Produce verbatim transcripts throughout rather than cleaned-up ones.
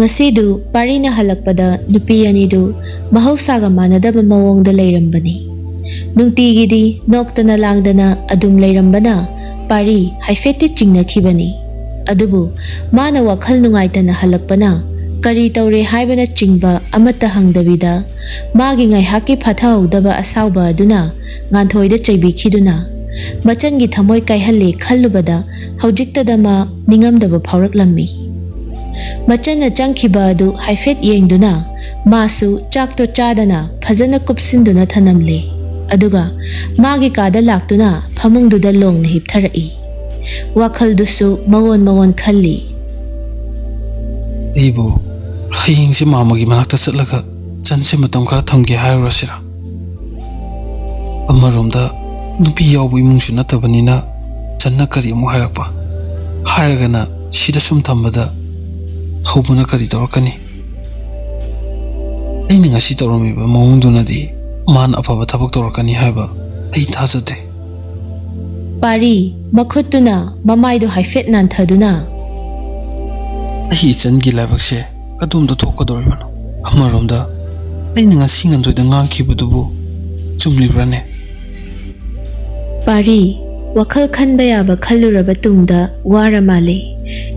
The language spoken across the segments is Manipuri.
ꯉꯁꯤꯗꯨ ꯄꯥꯔꯤꯅ ꯍꯜꯂꯛꯄꯗ ꯅꯨꯄꯤ ꯑꯅꯤꯗꯨ ꯃꯍꯧꯁꯥꯒ ꯃꯥꯟꯅꯗꯕ ꯃꯑꯣꯡꯗ ꯂꯩꯔꯝꯕꯅꯤ꯫ ꯅꯨꯡꯇꯤꯒꯤꯗꯤ ꯅꯣꯛꯇꯅ ꯂꯥꯡꯗꯅ ꯑꯗꯨꯝ ꯂꯩꯔꯝꯕꯅ ꯄꯥꯔꯤ ꯍꯥꯏꯐꯦꯠꯇꯤ ꯆꯤꯡꯅꯈꯤꯕꯅꯤ꯫ ꯑꯗꯨꯕꯨ ꯃꯥꯅ ꯋꯥꯈꯜ ꯅꯨꯡꯉꯥꯏꯇꯅ ꯍꯜꯂꯛꯄꯅ ꯀꯔꯤ ꯇꯧꯔꯦ ꯍꯥꯏꯕꯅꯆꯤꯡꯕ ꯑꯃꯠꯇ ꯍꯪꯗꯕꯤꯗ ꯃꯥꯒꯤ ꯉꯥꯏꯍꯥꯛꯀꯤ ꯐꯥꯊꯍꯧꯗꯕ ꯑꯁꯥꯎꯕ ꯑꯗꯨꯅ ꯉꯥꯟꯊꯣꯏꯗ ꯆꯩꯕꯤꯈꯤꯗꯨꯅ ꯃꯆꯟꯒꯤ ꯊꯃꯣꯏ ꯀꯥꯏꯍꯜꯂꯦ ꯈꯜꯂꯨꯕꯗ ꯍꯧꯖꯤꯛꯇꯗ ꯃꯥ ꯅꯤꯡꯉꯝꯗꯕ ꯐꯥꯎꯔꯛꯂꯝꯃꯤ꯫ ꯃꯆꯟꯅ ꯆꯪꯈꯤꯕ ꯑꯗꯨ ꯍꯥꯏꯐꯦꯠ ꯌꯦꯡꯗꯨꯅ ꯃꯥꯁꯨ ꯆꯥꯛꯇꯣ ꯆꯥꯗꯅ ꯐꯖꯅ ꯀꯨꯞꯁꯤꯟꯗꯨꯅ ꯊꯅꯝꯂꯦ꯫ ꯑꯗꯨꯒ ꯃꯥꯒꯤ ꯀꯥꯗ ꯂꯥꯛꯇꯨꯅ ꯐꯃꯨꯡꯗꯨꯗ ꯂꯣꯡꯅ ꯍꯤꯞꯊꯔꯛꯏ꯫ ꯋꯥꯈꯜꯗꯨꯁꯨ ꯃꯋꯣꯟ ꯃꯋꯣꯟ ꯈꯜꯂꯤ꯫ ꯑꯩꯕꯨ ꯍꯌꯦꯡꯁꯦ ꯃꯥꯃꯒꯤ ꯃꯅꯥꯛꯇ ꯆꯠꯂꯒ ꯆꯟꯁꯦ ꯃꯇꯝ ꯈꯔ ꯊꯝꯒꯦ ꯍꯥꯏꯔꯨꯔꯁꯤꯔꯥ? ꯑꯃꯔꯣꯝꯗ ꯅꯨꯄꯤ ꯌꯥꯎꯕ ꯏꯃꯨꯡꯁꯨ ꯅꯠꯇꯕꯅꯤꯅ ꯆꯟꯅ ꯀꯔꯤ ꯑꯃꯨꯛ ꯍꯥꯏꯔꯛꯄ? ꯍꯥꯏꯔꯒꯅ ꯁꯤꯗ ꯁꯨꯝ ꯊꯝꯕꯗ ꯍꯧꯕꯅ ꯀꯔꯤ ꯇꯧꯔꯛꯀꯅꯤ? ꯑꯩꯅ ꯉꯁꯤ ꯇꯧꯔꯝꯃꯤꯕ ꯃꯑꯣꯡꯗꯨꯅꯗꯤ ꯃꯥꯅ ꯑꯐꯕ ꯊꯕꯛ ꯇꯧꯔꯛꯀꯅꯤ ꯍꯥꯏꯕ ꯑꯩ ꯊꯥꯖꯗꯦ꯫ ꯄꯥꯔꯤ, ꯃꯈꯨꯠꯇꯨꯅ ꯃꯃꯥꯏꯗꯨ ꯍꯥꯏꯐꯦꯠ ꯅꯥꯟꯊꯗꯨꯅ, ꯑꯩ ꯏꯆꯟꯒꯤ ꯂꯥꯏꯕꯛꯁꯦ ꯀꯗꯣꯝꯗ ꯊꯣꯛꯀꯗꯧꯔꯤꯕꯅꯣ? ꯑꯃꯔꯣꯝꯗ ꯑꯩꯅ ꯉꯁꯤ ꯉꯟꯊꯣꯏꯗ ꯉꯥꯡꯈꯤꯕꯗꯨꯕꯨ ꯆꯨꯝꯂꯤꯕ꯭ꯔꯥꯅꯦ? ꯄꯥꯔꯤ, ꯋꯥꯈꯜ ꯈꯟꯕ ꯌꯥꯕ ꯈꯜꯂꯨꯔꯕ ꯇꯨꯡꯗ ꯋꯥꯔ ꯃꯥꯜꯂꯦ꯫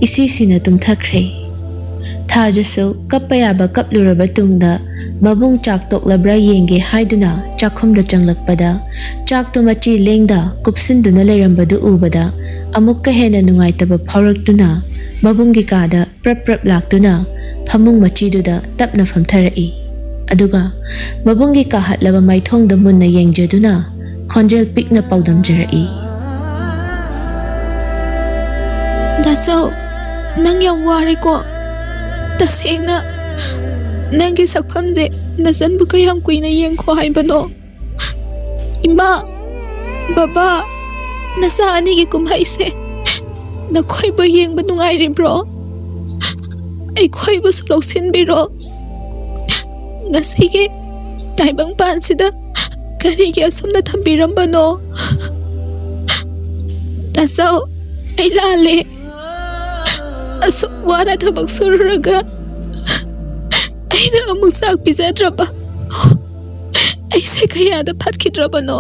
ꯏꯁꯤꯁꯤꯅ ꯇꯨꯝꯊꯈ꯭ꯔꯦ꯫ ꯊꯥꯖꯁꯨ ꯀꯞꯄ ꯌꯥꯕ ꯀꯞꯂꯨꯔꯕ ꯇꯨꯡꯗ ꯃꯕꯨꯡ ꯆꯥꯛ ꯇꯣꯛꯂꯕ꯭ꯔꯥ ꯌꯦꯡꯒꯦ ꯍꯥꯏꯗꯨꯅ ꯆꯥꯛꯈꯨꯝꯗ ꯆꯪꯂꯛꯄꯗ ꯆꯥꯛꯇꯨ ꯃꯆꯤ ꯂꯦꯡꯗ ꯀꯨꯞꯁꯤꯟꯗꯨꯅ ꯂꯩꯔꯝꯕꯗꯨ ꯎꯕꯗ ꯑꯃꯨꯛꯀ ꯍꯦꯟꯅ ꯅꯨꯡꯉꯥꯏꯇꯕ ꯐꯥꯎꯔꯛꯇꯨꯅ ꯃꯕꯨꯡꯒꯤ ꯀꯥꯗ ꯄ꯭ꯔꯞ ꯄ꯭ꯔꯞ ꯂꯥꯛꯇꯨꯅ ꯐꯃꯨꯡ ꯃꯆꯤꯗꯨꯗ ꯇꯞꯅ ꯐꯝꯊꯔꯛꯏ꯫ ꯑꯗꯨꯒ ꯃꯕꯨꯡꯒꯤ ꯀꯥ ꯍꯠꯂꯕ ꯃꯥꯏꯊꯣꯡꯗ ꯃꯨꯟꯅ ꯌꯦꯡꯖꯗꯨꯅ ꯈꯣꯟꯖꯦꯜ ꯄꯤꯛꯅ ꯄꯥꯎꯗꯝꯖꯔꯛꯏ꯫ ꯗꯥꯆꯧ, ꯅꯪ ꯌꯥꯝ ꯋꯥꯔꯦꯀꯣ? ꯇꯁꯦꯡꯅ ꯅꯪꯒꯤ ꯁꯛꯐꯝꯁꯦ ꯅꯆꯟꯕꯨ ꯀꯌꯥꯝ ꯀꯨꯏꯅ ꯌꯦꯡꯈꯣ ꯍꯥꯏꯕꯅꯣ? ꯏꯃꯥ, ꯕꯕꯥ, ꯅꯆꯥ ꯑꯅꯤꯒꯤ ꯀꯨꯝꯍꯩꯁꯦ ꯅꯈꯣꯏꯕꯨ ꯌꯦꯡꯕ ꯅꯨꯡꯉꯥꯏꯔꯤꯕ꯭ꯔꯣ? ꯑꯩꯈꯣꯏꯕꯨꯁꯨ ꯂꯧꯁꯤꯟꯕꯤꯔꯣ꯫ ꯉꯁꯤꯒꯤ ꯇꯥꯏꯕꯪ ꯄꯥꯟꯁꯤꯗ ꯀꯔꯤꯒꯤ ꯑꯁꯨꯝꯅ ꯊꯝꯕꯤꯔꯝꯕꯅꯣ? ꯇꯥꯆꯧ, ꯑꯩ ꯂꯥꯜꯂꯦ꯫ ꯑꯁꯨꯛ ꯋꯥꯅ ꯊꯕꯛ ꯁꯨꯔꯨꯔꯒ ꯑꯩꯅ ꯑꯃꯨꯛ ꯆꯥꯛ ꯄꯤꯖꯗ꯭ꯔꯕ꯫ ꯑꯩꯁꯦ ꯀꯌꯥꯗ ꯐꯠꯈꯤꯗ꯭ꯔꯕꯅꯣ?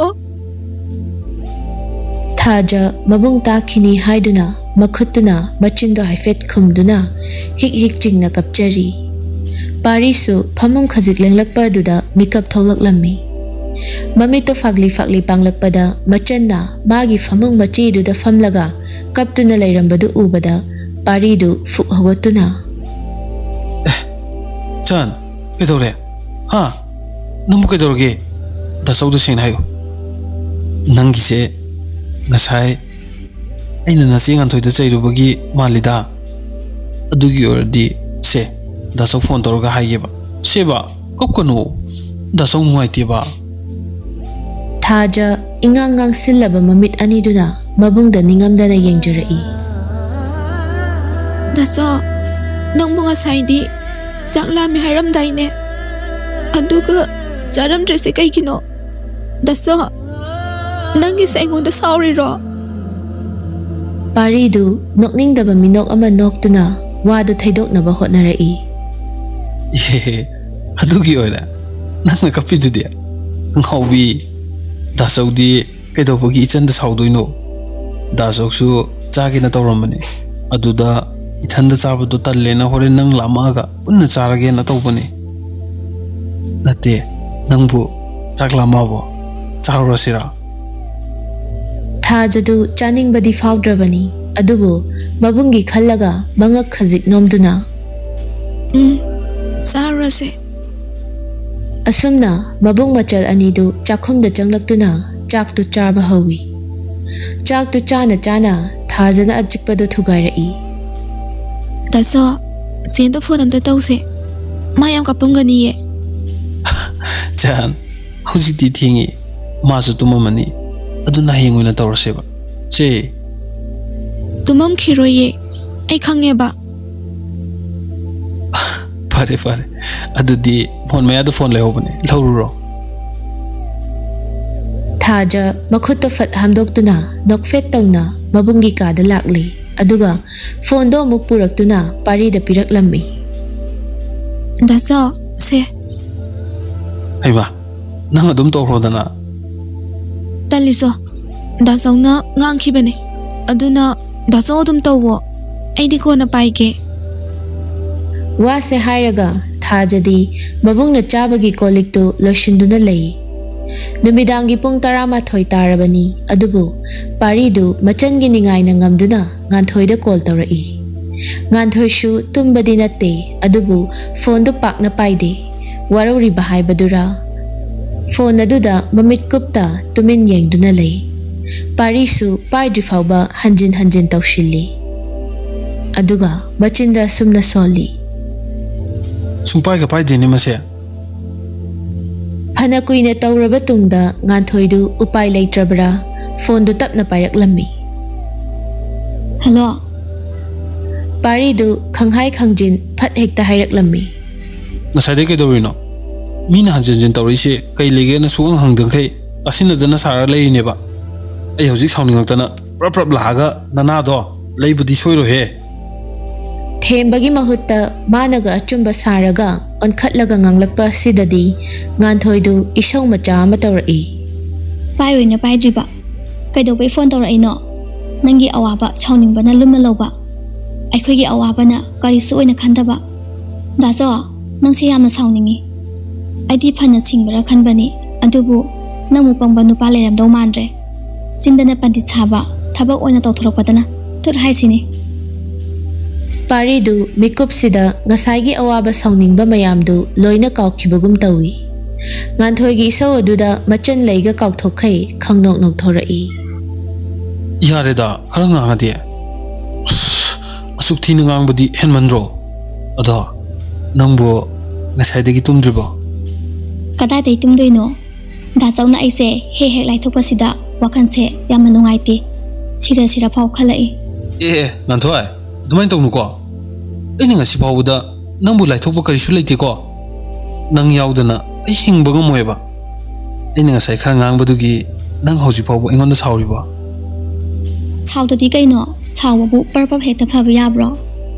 ꯊꯥꯖ ꯃꯕꯨꯡ ꯇꯥꯈꯤꯅꯤ ꯍꯥꯏꯗꯨꯅ ꯃꯈꯨꯠꯇꯨꯅ ꯃꯆꯤꯟꯗꯣ ꯍꯥꯏꯐꯦꯠ ꯈꯨꯝꯗꯨꯅ ꯍꯤꯛ ꯍꯤꯛ ꯆꯤꯡꯅ ꯀꯞꯆꯔꯤ꯫ ꯄꯥꯔꯤꯁꯨ ꯐꯃꯨꯡ ꯈꯖꯤꯛ ꯂꯦꯡꯂꯛꯄ ꯑꯗꯨꯗ ꯃꯤꯀꯞ ꯊꯣꯛꯂꯛꯂꯝꯃꯤ꯫ ꯃꯃꯤꯠꯇꯣ ꯐꯥꯛꯂꯤ ꯐꯥꯛꯂꯤ ꯄꯥꯡꯂꯛꯄꯗ ꯃꯆꯟꯅ ꯃꯥꯒꯤ ꯐꯃꯨꯡ ꯃꯆꯦꯗꯨꯗ ꯐꯝꯂꯒ ꯀꯞꯇꯨꯅ ꯂꯩꯔꯝꯕꯗꯨ ꯎꯕꯗ ꯄꯥꯔꯤꯗꯨ ꯐꯨꯛ ꯍꯧꯒꯠꯇꯨꯅ, "ꯆꯟ, ꯀꯩꯗꯧꯔꯦ? ꯍꯥ? ꯅꯪꯕꯨ ꯀꯩꯗꯧꯔꯒꯦ? ꯗꯥꯆꯧꯗ ꯁꯦꯡꯅ ꯍꯥꯏꯌꯨ꯫ ꯅꯪꯒꯤꯁꯦ ꯉꯁꯥꯏ ꯑꯩꯅ ꯅꯆꯦ ꯉꯥꯟꯊꯣꯏꯗ ꯆꯩꯔꯨꯕꯒꯤ ꯃꯥꯜꯂꯤꯗ꯫ ꯑꯗꯨꯒꯤ ꯑꯣꯏꯔꯗꯤ ꯁꯦ, ꯗꯥꯆꯧ ꯐꯣꯟ ꯇꯧꯔꯒ ꯍꯥꯏꯒꯦꯕ꯫ ꯁꯦꯕ, ꯀꯞꯀꯅꯨ꯫ ꯗꯥꯆꯧ ꯅꯨꯡꯉꯥꯏꯇꯦꯕ꯫" ꯊꯥꯖ ꯏꯉꯥꯡ ꯉꯥꯡꯁꯤꯜꯂꯕ ꯃꯃꯤꯠ ꯑꯅꯤꯗꯨꯅ ꯃꯕꯨꯡꯗ ꯅꯤꯡꯉꯝꯗꯅ ꯌꯦꯡꯖꯔꯛꯏ꯫ "ꯗꯥꯆꯧ, ꯅꯪꯕꯨ ꯉꯁꯥꯏꯗꯤ ꯆꯥꯛ ꯂꯥꯝꯃꯤ ꯍꯥꯏꯔꯝꯗꯥꯏꯅꯦ? ꯑꯗꯨꯒ ꯆꯥꯔꯝꯗ꯭ꯔꯤꯁꯦ ꯀꯩꯒꯤꯅꯣ? ꯗꯥꯆꯧ, ꯅꯪꯒꯤꯁꯦ ꯑꯩꯉꯣꯟꯗ ꯁꯥꯎꯔꯤꯔꯣ?" ꯄꯥꯔꯤꯗꯨ ꯅꯣꯛꯅꯤꯡꯗꯕ ꯃꯤꯅꯣꯛ ꯑꯃ ꯅꯣꯛꯇꯨꯅ ꯋꯥꯗꯨ ꯊꯩꯗꯣꯛꯅꯕ ꯍꯣꯠꯅꯔꯛꯏ꯫ "ꯑꯦ, ꯑꯗꯨꯒꯤ ꯑꯣꯏꯔꯦ ꯅꯪꯅ ꯀꯞꯄꯤꯗꯨꯗꯤ? ꯑꯉꯥꯎꯕꯤ, ꯗꯥꯆꯧꯗꯤ ꯀꯩꯗꯧꯕꯒꯤ ꯏꯆꯟꯗ ꯁꯥꯎꯗꯣꯏꯅꯣ? ꯗꯥꯆꯧꯁꯨ ꯆꯥꯒꯦꯅ ꯇꯧꯔꯝꯕꯅꯤ꯫ ꯑꯗꯨꯗ ꯏꯊꯟꯗ ꯆꯥꯕꯗꯣ ꯇꯜꯂꯦꯅ ꯍꯣꯔꯦꯟ ꯅꯪ ꯂꯥꯝꯃꯛꯑꯒ ꯄꯨꯟꯅ ꯆꯥꯔꯒꯦꯅ ꯇꯧꯕꯅꯤ꯫ ꯅꯠꯇꯦ, ꯅꯪꯕꯨ ꯆꯥꯛ ꯂꯥꯝꯃꯛꯑꯕꯣ? ꯆꯥꯔꯨꯔꯁꯤꯔꯥ?" ꯊꯥꯖꯗꯨ ꯆꯥꯅꯤꯡꯕꯗꯤ ꯐꯥꯎꯗ꯭ꯔꯕꯅꯤ, ꯑꯗꯨꯕꯨ ꯃꯕꯨꯡꯒꯤ ꯈꯜꯂꯒ ꯃꯉꯛ ꯈꯖꯤꯛ ꯅꯣꯝꯗꯨꯅ, "ꯎꯝ, ꯆꯥꯔꯨꯔꯁꯦ꯫" ꯑꯁꯨꯝꯅ ꯃꯕꯨꯡ ꯃꯆꯜ ꯑꯅꯤꯗꯨ ꯆꯥꯛꯈꯨꯝꯗ ꯆꯪꯂꯛꯇꯨꯅ ꯆꯥꯛꯇꯨ ꯆꯥꯕ ꯍꯧꯏ꯫ ꯆꯥꯛꯇꯨ ꯆꯥꯅ ꯆꯥꯅ ꯊꯥꯖꯅ ꯑꯆꯤꯛꯄꯗꯨ ꯊꯨꯒꯥꯏꯔꯛꯏ꯫ "ꯗꯥꯆꯧ, ꯆꯦꯟꯗ ꯐꯣꯟ ꯑꯝꯇ ꯇꯧꯁꯦ꯫ ꯃꯥ ꯌꯥꯝ ꯀꯥꯞꯄꯝꯒꯅꯤꯌꯦ꯫" "ꯆꯥꯟ, ꯍꯧꯖꯤꯛꯇꯤ ꯊꯦꯡꯉꯤ, ꯃꯥꯁꯨ ꯇꯨꯝꯃꯝꯃꯅꯤ꯫ ꯑꯗꯨꯅ ꯍꯌꯦꯡ ꯑꯣꯏꯅ ꯇꯧꯔꯁꯦꯕ꯫ ꯁꯦ꯫" ꯇꯨꯝꯃꯝꯈꯤꯔꯣꯏꯌꯦ꯫ ꯑꯩ ꯈꯪꯉꯦꯕ꯫ ꯐꯔꯦ, ꯐꯔꯦ꯫ ꯑꯗꯨꯗꯤ ꯐꯣꯟ ꯃꯌꯥꯗ ꯐꯣꯟ ꯂꯩꯍꯧꯕꯅꯦ, ꯂꯧꯔꯨꯔꯣ꯫ ꯊꯥꯖ ꯃꯈꯨꯠꯇꯣ ꯐꯠ ꯍꯥꯝꯗꯣꯛꯇꯨꯅ ꯅꯣꯛꯐꯦꯠ ꯇꯧꯅ ꯃꯕꯨꯡꯒꯤ ꯀꯥꯗ ꯂꯥꯛꯂꯤ꯫ ꯑꯗꯨꯒ ꯐꯣꯟꯗꯣ ꯑꯃꯨꯛ ꯄꯨꯔꯛꯇꯨꯅ ꯄꯥꯔꯤꯗ ꯄꯤꯔꯛꯂꯝꯃꯤ꯫ "ꯗꯥꯆꯧ, ꯁꯦ꯫" "ꯍꯩꯃꯥ, ꯅꯪ ꯑꯗꯨꯝ ꯇꯧꯈ꯭ꯔꯣꯗꯅ꯫" "ꯇꯜꯂꯤꯆꯣ, ꯗꯥꯆꯧꯅ ꯉꯥꯡꯈꯤꯕꯅꯦ꯫ ꯑꯗꯨꯅ ꯗꯥꯆꯧ ꯑꯗꯨꯝ ꯇꯧꯋꯣ, ꯑꯩꯗꯤ ꯀꯣꯟꯅ ꯄꯥꯏꯒꯦ꯫" ꯋꯥꯁꯦ ꯍꯥꯏꯔꯒ ꯊꯥꯖꯗꯤ ꯃꯕꯨꯡꯅ ꯆꯥꯕꯒꯤ ꯀꯣꯜ ꯂꯤꯛꯇꯨ ꯂꯣꯏꯁꯤꯟꯗꯨꯅ ꯂꯩ꯫ ꯅꯨꯃꯤꯗꯥꯡꯒꯤ ꯄꯨꯡ ꯇꯔꯥꯃꯥꯊꯣꯏ ꯇꯥꯔꯕꯅꯤ, ꯑꯗꯨꯕꯨ ꯄꯥꯔꯤꯗꯨ ꯃꯆꯟꯒꯤ ꯅꯤꯡꯉꯥꯏꯅ ꯉꯝꯗꯨꯅ ꯉꯥꯟꯊꯣꯏꯗ ꯀꯣꯜ ꯇꯧꯔꯛꯏ꯫ ꯉꯥꯟꯊꯣꯏꯁꯨ ꯇꯨꯝꯕꯗꯤ ꯅꯠꯇꯦ, ꯑꯗꯨꯕꯨ ꯐꯣꯟꯗꯨ ꯄꯥꯛꯅ ꯄꯥꯏꯗꯦ꯫ ꯋꯥꯔꯧꯔꯤꯕ ꯍꯥꯏꯕꯗꯨꯔꯥ? ꯐꯣꯟ ꯑꯗꯨꯗ ꯃꯃꯤꯠ ꯀꯨꯞꯇ ꯇꯨꯃꯤꯟ ꯌꯦꯡꯗꯨꯅ ꯂꯩ꯫ ꯄꯥꯔꯤꯁꯨ ꯄꯥꯏꯗ꯭ꯔꯤ ꯐꯥꯎꯕ ꯍꯟꯖꯤꯟ ꯍꯟꯖꯤꯟ ꯇꯧꯁꯤꯜꯂꯤ꯫ ꯑꯗꯨꯒ ꯃꯆꯤꯟꯗ ꯑꯁꯨꯝꯅ ꯁꯣꯜꯂꯤ꯫ "ꯁꯨꯡꯄꯥꯏꯒ ꯄꯥꯏꯗꯦꯅꯦ ꯃꯁꯦ꯫" ꯐꯅ ꯀꯨꯏꯅ ꯇꯧꯔꯕ ꯇꯨꯡꯗ ꯉꯥꯟꯊꯣꯏꯗꯨ ꯎꯄꯥꯏ ꯂꯩꯇ꯭ꯔꯕ꯭ꯔꯥ, ꯐꯣꯟꯗꯨ ꯇꯞꯅ ꯄꯥꯏꯔꯛꯂꯝꯃꯤ꯫ "ꯍꯜꯂꯣ?" ꯄꯥꯔꯤꯗꯨ ꯈꯪꯍꯥꯏ ꯈꯪꯖꯤꯟ ꯐꯠ ꯍꯦꯛꯇ ꯍꯥꯏꯔꯛꯂꯝꯃꯤ꯫ "ꯉꯁꯥꯏꯗꯩ ꯀꯩꯗꯧꯔꯤꯅꯣ? ꯃꯤꯅ ꯍꯟꯖꯤꯟ ꯍꯟꯖꯤꯟ ꯇꯧꯔꯛꯏꯁꯦ ꯀꯩ ꯂꯩꯒꯦꯅ ꯁꯨꯛꯍꯪ ꯍꯪꯗꯈꯩ ꯇꯥꯁꯤꯟꯅꯗꯅ ꯁꯥꯔ ꯂꯩꯔꯤꯅꯦꯕ꯫ ꯑꯩ ꯍꯧꯖꯤꯛ ꯁꯥꯎꯅꯤꯡꯉꯛꯇꯅ ꯄ꯭ꯔꯞ ꯄ꯭ꯔꯞ ꯂꯥꯛꯑꯒ ꯅꯅꯥꯗꯣ ꯂꯩꯕꯗꯤ ꯁꯣꯏꯔꯣꯏꯍꯦ꯫" ꯊꯦꯝꯕꯒꯤ ꯃꯍꯨꯠꯇ ꯃꯥꯅꯒ ꯑꯆꯨꯝꯕ ꯁꯥꯔꯒ ꯑꯣꯟꯈꯠꯂꯒ ꯉꯥꯡꯂꯛꯄ ꯑꯁꯤꯗꯗꯤ ꯉꯥꯟꯊꯣꯏꯗꯨ ꯏꯁꯧ ꯃꯆꯥ ꯑꯃ ꯇꯧꯔꯛꯏ꯫ "ꯄꯥꯏꯔꯣꯏꯅ ꯄꯥꯏꯗ꯭ꯔꯤꯕ? ꯀꯩꯗꯧꯕꯩ ꯐꯣꯟ ꯇꯧꯔꯛꯏꯅꯣ? ꯅꯪꯒꯤ ꯑꯋꯥꯕ ꯁꯥꯎꯅꯤꯡꯕꯅ ꯂꯨꯝꯅ ꯂꯧꯕ, ꯑꯩꯈꯣꯏꯒꯤ ꯑꯋꯥꯕꯅ ꯀꯔꯤꯁꯨ ꯑꯣꯏꯅ ꯈꯟꯗꯕ꯫ ꯗꯥꯆꯧ, ꯅꯪꯁꯦ ꯌꯥꯝꯅ ꯁꯥꯎꯅꯤꯡꯉꯤ꯫ ꯑꯩꯗꯤ ꯐꯅ ꯁꯤꯡꯕ꯭ꯔꯥ ꯈꯟꯕꯅꯤ, ꯑꯗꯨꯕꯨ ꯅꯪꯃꯨꯛ ꯄꯪꯕ ꯅꯨꯄꯥ ꯂꯩꯔꯝꯗꯧ ꯃꯥꯟꯗ꯭ꯔꯦ꯫ ꯆꯤꯟꯗꯅ ꯄꯟꯗꯤꯠ ꯁꯥꯕ, ꯊꯕꯛ ꯑꯣꯏꯅ ꯇꯧꯊꯣꯔꯛꯄꯗꯅ ꯊꯨꯠ ꯍꯥꯏꯁꯤꯅꯤ꯫" ꯄꯥꯔꯤꯗꯨ ꯃꯤꯀꯨꯞꯁꯤꯗ ꯉꯁꯥꯏꯒꯤ ꯑꯋꯥꯕ ꯁꯥꯎꯅꯤꯡꯕ ꯃꯌꯥꯝꯗꯨ ꯂꯣꯏꯅ ꯀꯥꯎꯈꯤꯕꯒꯨꯝ ꯇꯧꯏ꯫ ꯉꯥꯟꯊꯣꯏꯒꯤ ꯏꯁꯧ ꯑꯗꯨꯗ ꯃꯆꯟ ꯂꯩꯒ ꯀꯥꯎꯊꯣꯛꯈꯩ ꯈꯪꯅꯣꯛ ꯅꯣꯛꯊꯣꯔꯛꯏ꯫ "ꯌꯥꯔꯦꯗ, ꯈꯔ ꯉꯥꯡꯉꯗꯤ꯫ ꯑꯁ, ꯑꯁꯨꯛ ꯊꯤꯅ ꯉꯥꯡꯕꯗꯤ ꯍꯦꯟꯃꯟꯗ꯭ꯔꯣ? ꯑꯗꯣ ꯅꯪꯕꯨ ꯉꯁꯥꯏꯗꯒꯤ ꯇꯨꯝꯗ꯭ꯔꯤꯕꯣ?" "ꯀꯗꯥꯏꯗꯩ ꯇꯨꯝꯗꯣꯏꯅꯣ? ꯗꯥꯆꯧꯅ ꯑꯩꯁꯦ ꯍꯦꯛ ꯍꯦꯛ ꯂꯥꯏꯊꯣꯛꯄꯁꯤꯗ ꯋꯥꯈꯜꯁꯦ ꯌꯥꯝꯅ ꯅꯨꯡꯉꯥꯏꯇꯦ꯫ ꯁꯤꯔ ꯁꯤꯔ ꯐꯥꯎ ꯈꯜꯂꯛꯏ꯫" ꯑꯦ ꯑꯦ, ꯉꯥꯟꯊꯣꯏ, ꯑꯗꯨꯃꯥꯏꯅ ꯇꯧꯅꯨꯀꯣ꯫ ꯑꯩꯅ ꯉꯁꯤ ꯐꯥꯎꯕꯗ ꯅꯪꯕꯨ ꯂꯥꯏꯊꯣꯛꯄ ꯀꯔꯤꯁꯨ ꯂꯩꯇꯦꯀꯣ꯫ ꯅꯪ ꯌꯥꯎꯗꯅ ꯑꯩ ꯍꯤꯡꯕ ꯉꯝꯃꯣꯏꯕ꯫ ꯑꯩꯅ ꯉꯁꯥꯏ ꯈꯔ ꯉꯥꯡꯕꯗꯨꯒꯤ ꯅꯪ ꯍꯧꯖꯤꯛ ꯐꯥꯎꯕ ꯑꯩꯉꯣꯟꯗ ꯁꯥꯎꯔꯤꯕ? ꯁꯥꯎꯗꯗꯤ ꯀꯩꯅꯣ? ꯁꯥꯎꯕꯕꯨ ꯄꯔꯞ ꯄꯔꯞ ꯍꯦꯛꯇ ꯐꯕ ꯌꯥꯕ꯭ꯔꯣ?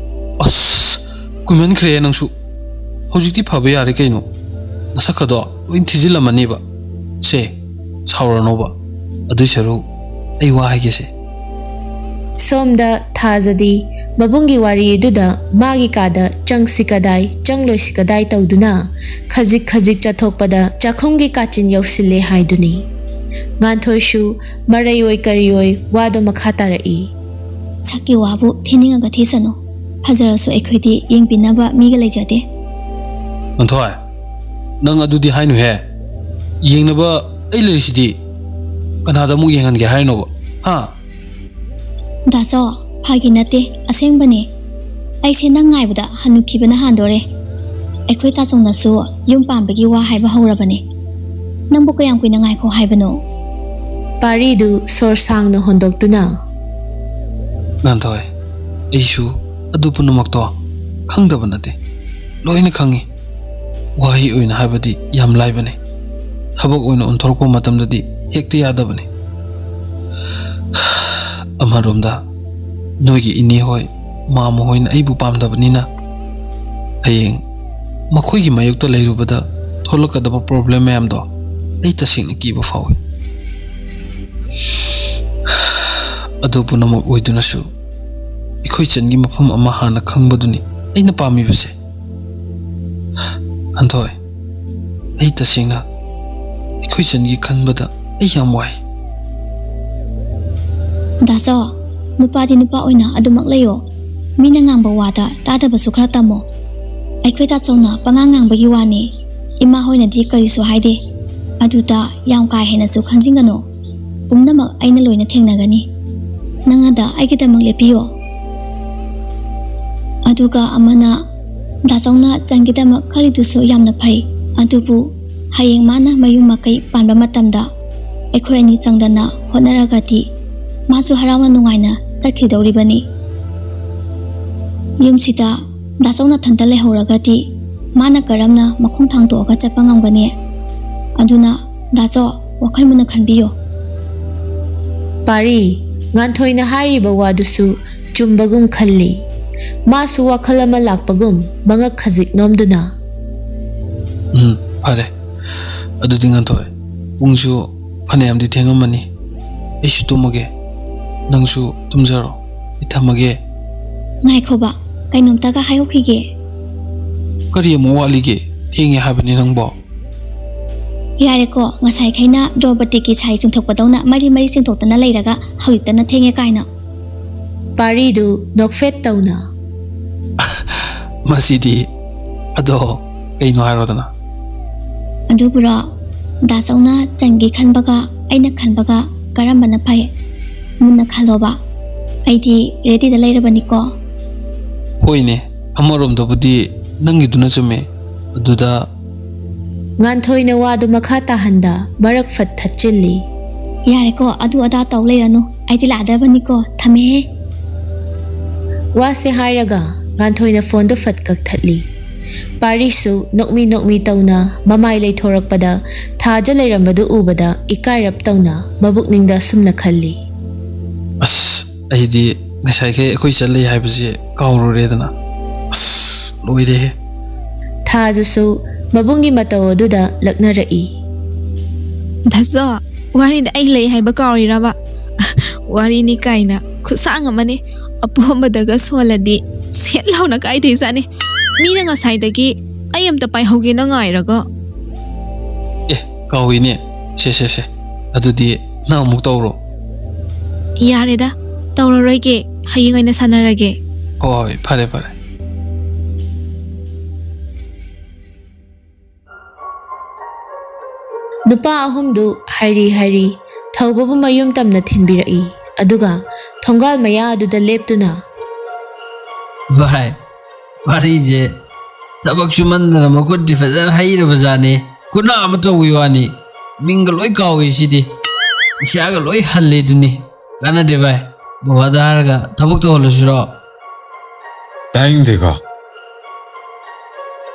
ꯑꯁ, ꯀꯨꯏꯃꯟꯈ꯭ꯔꯦ ꯅꯪꯁꯨ꯫ ꯍꯧꯖꯤꯛꯇꯤ ꯐꯕ ꯌꯥꯔꯦ ꯀꯩꯅꯣ꯫ ꯅꯁꯛꯀꯗꯣ ꯂꯣꯏ ꯊꯤꯖꯤꯜꯂꯝꯃꯅꯦꯕ꯫ ꯁꯦ, ꯁꯥꯎꯔꯅꯣꯕ꯫ ꯑꯗꯨꯏ ꯁꯔꯨꯛ ꯑꯩ ꯋꯥ ꯍꯥꯏꯒꯦꯁꯦ꯫ ꯁꯣꯝꯗ ꯊꯥꯖꯗꯤ ꯃꯕꯨꯡꯒꯤ ꯋꯥꯔꯤ ꯑꯗꯨꯗ ꯃꯥꯒꯤ ꯀꯥꯗ ꯆꯪꯁꯤ ꯀꯗꯥꯏ, ꯆꯪꯂꯣꯏꯁꯤ ꯀꯗꯥꯏ ꯇꯧꯗꯨꯅ ꯈꯖꯤꯛ ꯈꯖꯤꯛ ꯆꯠꯊꯣꯛꯄꯗ ꯆꯥꯛꯈꯨꯝꯒꯤ ꯀꯥꯆꯤꯟ ꯌꯧꯁꯤꯜꯂꯦ ꯍꯥꯏꯗꯨꯅꯤ꯫ ꯉꯥꯟꯊꯣꯏꯁꯨ ꯃꯔꯩ ꯑꯣꯏ ꯀꯔꯤ ꯑꯣꯏ ꯋꯥꯗꯣ ꯃꯈꯥ ꯇꯥꯔꯛꯏ꯫ ꯁꯛꯀꯤ ꯋꯥꯕꯨ ꯊꯤꯅꯤꯡꯉꯒ ꯊꯤꯁꯅꯨ꯫ ꯐꯖꯔꯁꯨ ꯑꯩꯈꯣꯏꯗꯤ ꯌꯦꯡꯕꯤꯅꯕ ꯃꯤꯒ ꯂꯩꯖꯗꯦ꯫ ꯉꯥꯟꯊꯣꯏ, ꯅꯪ ꯑꯗꯨꯗꯤ ꯍꯥꯏꯅꯨꯍꯦ꯫ ꯌꯦꯡꯅꯕ ꯑꯩ ꯂꯩꯔꯤꯁꯤꯗꯤ꯫ ꯀꯅꯥꯗ ꯑꯃꯨꯛ ꯌꯦꯡꯍꯟꯒꯦ ꯍꯥꯏꯅꯣꯕ? ꯍꯥ? ꯗꯥꯆꯧ, ꯐꯥꯒꯤ ꯅꯠꯇꯦ, ꯑꯁꯦꯡꯕꯅꯦ꯫ ꯑꯩꯁꯦ ꯅꯪ ꯉꯥꯏꯕꯗ ꯍꯟꯅꯨꯈꯤꯕꯅ ꯍꯥꯟꯗꯣꯔꯦ꯫ ꯑꯩꯈꯣꯏ ꯇꯥꯆꯧꯅꯁꯨ ꯌꯨꯝ ꯄꯥꯟꯕꯒꯤ ꯋꯥ ꯍꯥꯏꯕ ꯍꯧꯔꯕꯅꯦ꯫ ꯅꯪꯕꯨ ꯀꯌꯥꯝ ꯀꯨꯏꯅ ꯉꯥꯏꯈꯣ ꯍꯥꯏꯕꯅꯣ? ꯄꯥꯔꯤꯗꯨ ꯁꯣꯔ ꯁꯥꯡꯅ ꯍꯣꯟꯗꯣꯛꯇꯨꯅ꯫ ꯉꯥꯟꯊꯣꯏ, ꯑꯩꯁꯨ ꯑꯗꯨ ꯄꯨꯝꯅꯃꯛꯇꯣ ꯈꯪꯗꯕ ꯅꯠꯇꯦ꯫ ꯂꯣꯏꯅ ꯈꯪꯉꯤ꯫ ꯋꯥꯍꯩ ꯑꯣꯏꯅ ꯍꯥꯏꯕꯗꯤ ꯌꯥꯝ ꯂꯥꯏꯕꯅꯤ꯫ ꯊꯕꯛ ꯑꯣꯏꯅ ꯑꯣꯟꯊꯣꯔꯛꯄ ꯃꯇꯝꯗꯗꯤ ꯍꯦꯛꯇ ꯌꯥꯗꯕꯅꯤ꯫ ꯑꯃꯔꯣꯝꯗ, ꯅꯣꯏꯒꯤ ꯏꯅꯦ ꯍꯣꯏ, ꯃꯥꯃ ꯍꯣꯏꯅ ꯑꯩꯕꯨ ꯄꯥꯝꯗꯕꯅꯤꯅ, ꯍꯌꯦꯡ ꯃꯈꯣꯏꯒꯤ ꯃꯥꯌꯣꯛꯇ ꯂꯩꯔꯨꯕꯗ ꯊꯣꯛꯂꯛꯀꯗꯕ ꯄ꯭ꯔꯣꯕ꯭ꯂꯦꯝ ꯃꯌꯥꯝꯗꯣ ꯑꯩ ꯇꯁꯦꯡꯅ ꯀꯤꯕ ꯐꯥꯎꯏ꯫ ꯑꯗꯨ ꯄꯨꯝꯅꯃꯛ ꯑꯣꯏꯗꯨꯅꯁꯨ, ꯑꯩꯈꯣꯏ ꯆꯟꯒꯤ ꯃꯐꯝ ꯑꯃ ꯍꯥꯟꯅ ꯈꯪꯕꯗꯨꯅꯤ ꯑꯩꯅ ꯄꯥꯝꯃꯤꯕꯁꯦ꯫ ꯉꯥꯟꯊꯣꯏ, ꯑꯩ ꯇꯁꯦꯡꯅ ꯑꯩꯈꯣꯏ ꯆꯟꯒꯤ ꯈꯟꯕꯗ ꯑꯩ ꯌꯥꯝ ꯋꯥꯏ꯫ ꯗꯥꯆꯧ, ꯅꯨꯄꯥꯗꯤ ꯅꯨꯄꯥ ꯑꯣꯏꯅ ꯑꯗꯨꯃꯛ ꯂꯩꯌꯣ꯫ ꯃꯤꯅ ꯉꯥꯡꯕ ꯋꯥꯗ ꯇꯥꯗꯕꯁꯨ ꯈꯔ ꯇꯝꯃꯣ꯫ ꯑꯩꯈꯣꯏ ꯇꯥꯆꯧꯅ ꯄꯉꯥꯡ ꯉꯥꯡꯕꯒꯤ ꯋꯥꯅꯤ꯫ ꯏꯃꯥ ꯍꯣꯏꯅꯗꯤ ꯀꯔꯤꯁꯨ ꯍꯥꯏꯗꯦ꯫ ꯑꯗꯨꯗ ꯌꯥꯝ ꯀꯥ ꯍꯦꯟꯅꯁꯨ ꯈꯟꯖꯤꯟꯒꯅꯨ꯫ ꯄꯨꯝꯅꯃꯛ ꯑꯩꯅ ꯂꯣꯏꯅ ꯊꯦꯡꯅꯒꯅꯤ꯫ ꯅꯪꯅꯗ ꯑꯩꯒꯤꯗꯃꯛ ꯂꯦꯞꯄꯤꯌꯣ꯫ ꯑꯗꯨꯒ ꯑꯃꯅ, ꯗꯥꯆꯧꯅ ꯆꯟꯒꯤꯗꯃꯛ ꯈꯜꯂꯤꯗꯨꯁꯨ ꯌꯥꯝꯅ ꯐꯩ꯫ ꯑꯗꯨꯕꯨ ꯍꯌꯦꯡ ꯃꯥꯅ ꯃꯌꯨꯝ ꯃꯀꯩ ꯄꯥꯟꯕ ꯃꯇꯝꯗ ꯑꯩꯈꯣꯏ ꯑꯅꯤ ꯆꯪꯗꯅ ꯍꯣꯠꯅꯔꯒꯗꯤ ꯃꯥꯁꯨ ꯍꯔꯥꯎꯅ ꯅꯨꯡꯉꯥꯏꯅ ꯆꯠꯈꯤꯗꯧꯔꯤꯕꯅꯤ꯫ ꯌꯨꯝꯁꯤꯗ ꯗꯥꯆꯧ ꯅꯊꯟꯇ ꯂꯩꯍꯧꯔꯒꯗꯤ ꯃꯥꯅ ꯀꯔꯝꯅ ꯃꯈꯣꯡ ꯊꯥꯡꯗꯣꯛꯑꯒ ꯆꯠꯄ ꯉꯝꯒꯅꯤ? ꯑꯗꯨꯅ ꯗꯥꯆꯧ, ꯋꯥꯈꯜ ꯃꯨꯟꯅ ꯈꯟꯕꯤꯌꯨ꯫ ꯄꯥꯔꯤ, ꯉꯥꯟꯊꯣꯏꯅ ꯍꯥꯏꯔꯤꯕ ꯋꯥꯗꯨꯁꯨ ꯆꯨꯝꯕꯒꯨꯝ ꯈꯜꯂꯤ꯫ ꯃꯥꯁꯨ ꯋꯥꯈꯜ ꯑꯃ ꯂꯥꯛꯄꯒꯨꯝ ꯃꯉꯛ ꯈꯖꯤꯛ ꯅꯣꯝꯗꯨꯅ, "ꯎꯝ, ꯐꯔꯦ꯫ ꯑꯗꯨꯗꯤ ꯉꯥꯟꯊꯣꯏ, ꯄꯨꯡꯁꯨ ꯐꯅꯌꯥꯝꯗꯤ ꯊꯦꯡꯉꯝꯃꯅꯤ꯫ ꯑꯩꯁꯨ ꯇꯨꯝꯃꯒꯦ꯫ ꯅꯪꯁꯨ ꯇꯨꯝꯖꯔꯣ꯫ ꯑꯩ ꯊꯝꯃꯒꯦ꯫" ꯉꯥꯏꯈꯣꯕ, ꯀꯩꯅꯣꯝꯇꯒ ꯍꯥꯏꯍꯧꯈꯤꯒꯦ꯫ "ꯀꯔꯤ ꯑꯃꯨꯛ ꯋꯥꯠꯂꯤꯒꯦ? ꯊꯦꯡꯉꯦ ꯍꯥꯏꯕꯅꯤ ꯅꯪꯕꯣ꯫" "ꯌꯥꯔꯦꯀꯣ, ꯉꯁꯥꯏꯈꯩꯅ ꯗ꯭ꯔꯧꯄꯗꯤꯒꯤ ꯁꯥꯔꯤ ꯆꯤꯡꯊꯣꯛꯄꯗꯧꯅ ꯃꯔꯤ ꯃꯔꯤ ꯆꯤꯡꯊꯣꯛꯇꯅ ꯂꯩꯔꯒ ꯍꯧꯖꯤꯛꯇꯅ ꯊꯦꯡꯉꯦ ꯀꯥꯏꯅ꯫" ꯄꯥꯔꯤꯗꯨ ꯅꯣꯛꯐꯦꯠ ꯇꯧꯅ, "ꯃꯁꯤꯗꯤ꯫ ꯑꯗꯣ ꯀꯩꯅꯣ ꯍꯥꯏꯔꯣꯗꯅ꯫" "ꯑꯗꯨꯕꯨꯔꯣ, ꯗꯥꯆꯧꯅ ꯆꯟꯒꯦ ꯈꯟꯕꯒ ꯑꯩꯅ ꯈꯟꯕꯒ ꯀꯔꯝꯕꯅ ꯐꯩ? ꯃꯨꯟꯅ ꯈꯜꯂꯣꯕ꯫ ꯑꯩꯗꯤ ꯔꯦꯗꯤꯗ ꯂꯩꯔꯕꯅꯤꯀꯣ꯫" "ꯍꯣꯏꯅꯦ, ꯑꯃꯔꯣꯝꯗꯕꯨꯗꯤ ꯅꯪꯒꯤꯗꯨꯅ ꯆꯨꯝꯃꯦ꯫ ꯑꯗꯨꯗ..." ꯉꯥꯟꯊꯣꯏꯅ ꯋꯥꯗꯨ ꯃꯈꯥ ꯇꯥꯍꯟꯗ ꯃꯔꯛ ꯐꯠ ꯊꯠꯆꯤꯜꯂꯤ꯫ "ꯌꯥꯔꯦꯀꯣ, ꯑꯗꯨ ꯑꯗꯥ ꯇꯧ ꯂꯩꯔꯅꯨ꯫ ꯑꯩꯗꯤ ꯂꯥꯛꯑꯗꯕꯅꯤꯀꯣ꯫ ꯊꯝꯃꯦꯍꯦ꯫" ꯋꯥꯁꯦ ꯍꯥꯏꯔꯒ ꯉꯥꯟꯊꯣꯏꯅ ꯐꯣꯟꯗꯨ ꯐꯠ ꯀꯛꯊꯠꯂꯤ꯫ ꯄꯥꯔꯤꯁꯨ ꯅꯣꯛꯃꯤ ꯅꯣꯛꯃꯤ ꯇꯧꯅ ꯃꯃꯥꯏ ꯂꯩꯊꯣꯔꯛꯄꯗ ꯊꯥꯖ ꯂꯩꯔꯝꯕꯗꯨ ꯎꯕꯗ ꯏꯀꯥꯏꯔꯞ ꯇꯧꯅ ꯃꯕꯨꯛꯅꯤꯡꯗ ꯑꯁꯨꯝꯅ ꯈꯜꯂꯤ꯫ "ꯑꯁ, ꯑꯩꯗꯤ ꯉꯁꯥꯏꯈꯩ ꯑꯩꯈꯣꯏ ꯆꯠꯂꯤ ꯍꯥꯏꯕꯁꯦ ꯀꯥꯎꯔꯨꯔꯦꯗꯅ꯫ ꯑꯁ, ꯂꯣꯏꯔꯦꯍꯦ꯫" ꯊꯥꯖꯁꯨ ꯃꯕꯨꯡꯒꯤ ꯃꯇꯧ ꯑꯗꯨꯗ ꯂꯛꯅꯔꯛꯏ꯫ "ꯗꯥꯆꯧ, ꯋꯥꯔꯤꯗ ꯑꯩ ꯂꯩ ꯍꯥꯏꯕ ꯀꯥꯎꯔꯤꯔꯕ? ꯋꯥꯔꯤꯅꯤ ꯀꯥꯏꯅ ꯈꯨꯠꯁꯥꯡ ꯑꯃꯅꯤ꯫ ꯑꯄꯣꯝꯕꯗꯒ ꯁꯣꯜꯂꯗꯤ ꯁꯦꯠ ꯂꯥꯎꯅ ꯀꯥꯏꯗꯣꯏꯖꯥꯠꯅꯤ꯫ ꯃꯤꯅ ꯉꯁꯥꯏꯗꯒꯤ ꯑꯩ ꯑꯝꯇ ꯄꯥꯏꯍꯧꯒꯦꯅ ꯉꯥꯏꯔꯒ꯫" "ꯑꯦ, ꯀꯥꯎꯏꯅꯦ꯫ ꯁꯦ, ꯁꯦ, ꯁꯦ꯫ ꯑꯗꯨꯗꯤ ꯅꯪ ꯑꯃꯨꯛ ꯇꯧꯔꯣ꯫" "ꯌꯥꯔꯦꯗ, ꯇꯧꯔꯔꯣꯏꯒꯦ꯫ ꯍꯌꯦꯡ ꯑꯣꯏꯅ ꯁꯥꯟꯅꯔꯒꯦ꯫" "ꯍꯣꯏ, ꯍꯣꯏ, ꯐꯔꯦ, ꯐꯔꯦ꯫" ꯅꯨꯄꯥ ꯑꯍꯨꯝꯗꯨ ꯍꯥꯏꯔꯤ ꯍꯥꯏꯔꯤ ꯊꯧꯕꯕꯨ ꯃꯌꯨꯝ ꯇꯝꯅ ꯊꯤꯟꯕꯤꯔꯛꯏ꯫ ꯑꯗꯨꯒ ꯊꯣꯡꯒꯥꯜ ꯃꯌꯥ ꯑꯗꯨꯗ ꯂꯦꯞꯇꯨꯅ, "ꯚꯥꯏ, ꯋꯥꯔꯤꯁꯦ ꯊꯕꯛ ꯁꯨꯃꯟꯗꯅ ꯃꯈꯨꯠꯇꯤ ꯐꯖꯅ ꯍꯩꯔꯕꯖꯥꯠꯅꯤ꯫ ꯈꯨꯠꯅꯥ ꯑꯃ ꯇꯧꯕꯒꯤ ꯋꯥꯅꯤ꯫ ꯃꯤꯡꯒ ꯂꯣꯏ ꯀꯥꯎꯏ ꯁꯤꯗꯤ꯫ ꯏꯁꯥꯒ ꯂꯣꯏ ꯍꯜꯂꯦ ꯑꯗꯨꯅꯤ꯫ ꯀꯥꯟꯅꯗꯦ ꯚꯥꯏ꯫ ꯕꯕꯥꯗ ꯍꯥꯏꯔꯒ ꯊꯕꯛ ꯇꯧꯍꯜꯂꯁꯤꯔꯣ? ꯇꯥꯅꯤꯡꯗꯦꯀꯣ꯫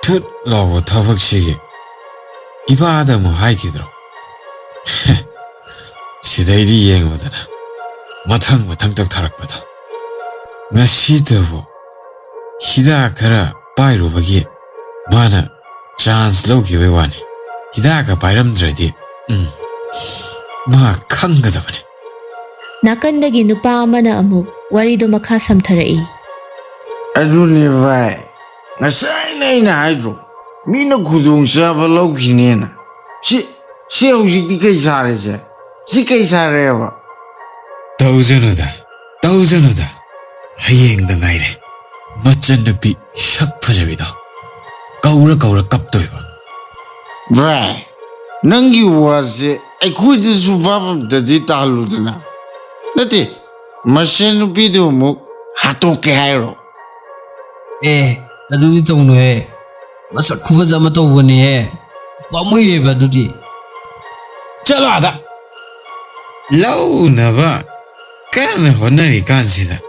ꯊꯨꯠ ꯂꯥꯎꯕ ꯊꯕꯛꯁꯤꯒꯤ ꯏꯄꯥꯗ ꯑꯃꯨꯛ ꯍꯥꯏꯈꯤꯗ꯭ꯔꯣ? ꯁꯤꯗꯩꯗꯤ ꯌꯦꯡꯉꯨꯗꯅ, ꯃꯊꯪ ꯃꯊꯪ ꯇꯧꯊꯔꯛꯄꯗꯣ꯫ ꯉꯁꯤꯗꯕꯨ ꯍꯤꯗꯥꯛ ꯈꯔ ꯄꯥꯏꯔꯨꯕꯒꯤ ꯃꯥꯅ ꯆꯥꯟꯁ ꯂꯧꯈꯤꯕꯩ ꯋꯥꯅꯤ꯫ ꯍꯤꯗꯥꯛꯀ ꯄꯥꯏꯔꯝꯗ꯭ꯔꯗꯤ, ꯎꯝ, ꯃꯥ ꯈꯪꯒꯗꯕꯅꯤ꯫ ꯅꯥꯀꯟꯗꯒꯤ ꯅꯨꯄꯥ ꯑꯃꯅ ꯑꯃꯨꯛ ꯋꯥꯔꯤꯗꯣ ꯃꯈꯥ ꯁꯝꯊꯔꯛꯏ꯫ ꯑꯗꯨꯅꯦ ꯚꯥꯏ, ꯉꯁꯥꯏꯅ ꯑꯩꯅ ꯍꯥꯏꯗ꯭ꯔꯣ, ꯃꯤꯅ ꯈꯨꯗꯣꯡꯆꯥꯕ ꯂꯧꯈꯤꯅꯦꯅ꯫ ꯁꯤ ꯁꯤ ꯍꯧꯖꯤꯛꯇꯤ ꯀꯩ ꯁꯥꯔꯦꯁꯦ? ꯁꯤ ꯀꯩ ꯁꯥꯔꯦꯕ? ꯇꯧꯖꯅꯨꯗ, ꯇꯧꯖꯅꯨꯗ꯫ ꯍꯌꯦꯡꯗ ꯉꯥꯏꯔꯦ ꯃꯆꯟꯅꯨꯄꯤ ꯁꯛ ꯐꯖꯕꯤꯗꯣ ꯀꯧꯔ ꯀꯧꯔ ꯀꯞꯇꯣꯏꯕ꯫ ꯚꯥꯏ, ꯅꯪꯒꯤ ꯋꯥꯁꯦ ꯑꯩꯈꯣꯏꯗꯁꯨ ꯚꯥꯞ ꯑꯝꯇꯗꯤ ꯇꯥꯍꯜꯂꯨꯗꯅ꯫ ꯅꯠꯇꯦ, ꯃꯆꯟꯅꯨꯄꯤꯗꯨ ꯑꯃꯨꯛ ꯍꯥꯠꯇꯣꯛꯀꯦ ꯍꯥꯏꯔꯣ? ꯑꯦ, ꯑꯗꯨꯗꯤ ꯇꯧꯅꯨꯍꯦ꯫ ꯃꯁꯛ ꯈꯨꯐꯖ ꯑꯃ ꯇꯧꯕꯅꯦꯍꯦ꯫ ꯄꯥꯝꯃꯨꯏꯌꯦꯕ ꯑꯗꯨꯗꯤ꯫ ꯆꯠꯂꯣ ꯑꯥꯗ꯫ ꯂꯧꯅꯕ ꯀꯟꯅ ꯍꯣꯠꯅꯔꯤ ꯀꯥꯟꯁꯤꯗ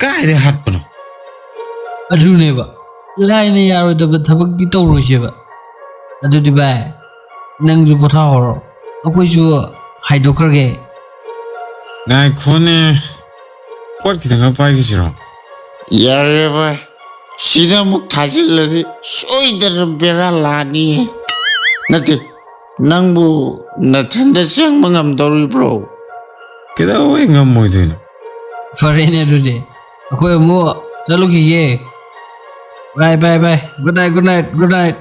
ꯀꯥꯏꯗ ꯍꯥꯠꯄꯅꯣ? ꯑꯗꯨꯅꯦꯕ, ꯂꯥꯏꯅ ꯌꯥꯔꯣꯏꯗꯕ ꯊꯕꯛꯇꯤ ꯇꯧꯔꯣꯏꯁꯦꯕ꯫ ꯑꯗꯨꯗꯤ ꯚꯥꯏ, ꯅꯪꯁꯨ ꯄꯣꯊꯥꯍꯧꯔꯣ, ꯑꯩꯈꯣꯏꯁꯨ ꯍꯥꯏꯗꯣꯛꯈ꯭ꯔꯒꯦ꯫ ꯉꯥꯏꯈꯣꯅꯦ, ꯄꯣꯠ ꯈꯤꯇꯪꯒ ꯄꯥꯏꯈꯤꯁꯤꯔꯣ? ꯌꯥꯔꯦ ꯚꯥꯏ, ꯁꯤꯗ ꯑꯃꯨꯛ ꯊꯥꯖꯤꯜꯂꯗꯤ ꯁꯣꯏꯗꯅ ꯕꯦꯔꯥ ꯂꯥꯛꯑꯅꯤꯍꯦ꯫ ꯅꯠꯇꯦ, ꯅꯪꯕꯨ ꯅꯊꯟꯗ ꯆꯪꯕ ꯉꯝꯗꯧꯔꯤꯕ꯭ꯔꯣ? ꯀꯩꯗꯧꯕꯩ ꯉꯝꯃꯣꯏꯗꯣꯏꯅꯣ? ꯐꯔꯦꯅꯦ ꯑꯗꯨꯗꯤ, ꯑꯩꯈꯣꯏ ꯑꯃꯨꯛ ꯆꯠꯂꯨꯈꯤꯒꯦ꯫ Bye bye bye, good night, good night, good night꯫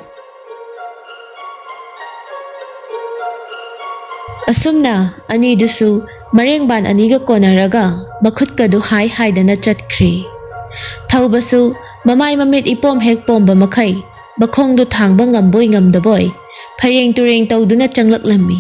ꯑꯁꯨꯝꯅ ꯑꯅꯤꯗꯨꯁꯨ ꯃꯔꯦꯡꯕꯥꯟ ꯑꯅꯤꯒ ꯀꯣꯟꯅꯔꯒ ꯃꯈꯨꯠꯀꯗꯨ ꯍꯥꯏ ꯍꯥꯏꯗꯅ ꯆꯠꯈ꯭ꯔꯦ꯫ ꯊꯧꯕꯁꯨ ꯃꯃꯥꯏ ꯃꯃꯤꯠ ꯏꯄꯣꯝ ꯍꯦꯛ ꯄꯣꯝꯕ ꯃꯈꯩ ꯃꯈꯣꯡꯗꯨ ꯊꯥꯡꯕ ꯉꯝꯕꯣꯏ ꯉꯝꯗꯕꯣꯏ ꯐꯩꯔꯦꯡ ꯇꯨꯔꯦꯡ ꯇꯧꯗꯨꯅ ꯆꯪꯂꯛꯂꯝꯃꯤ꯫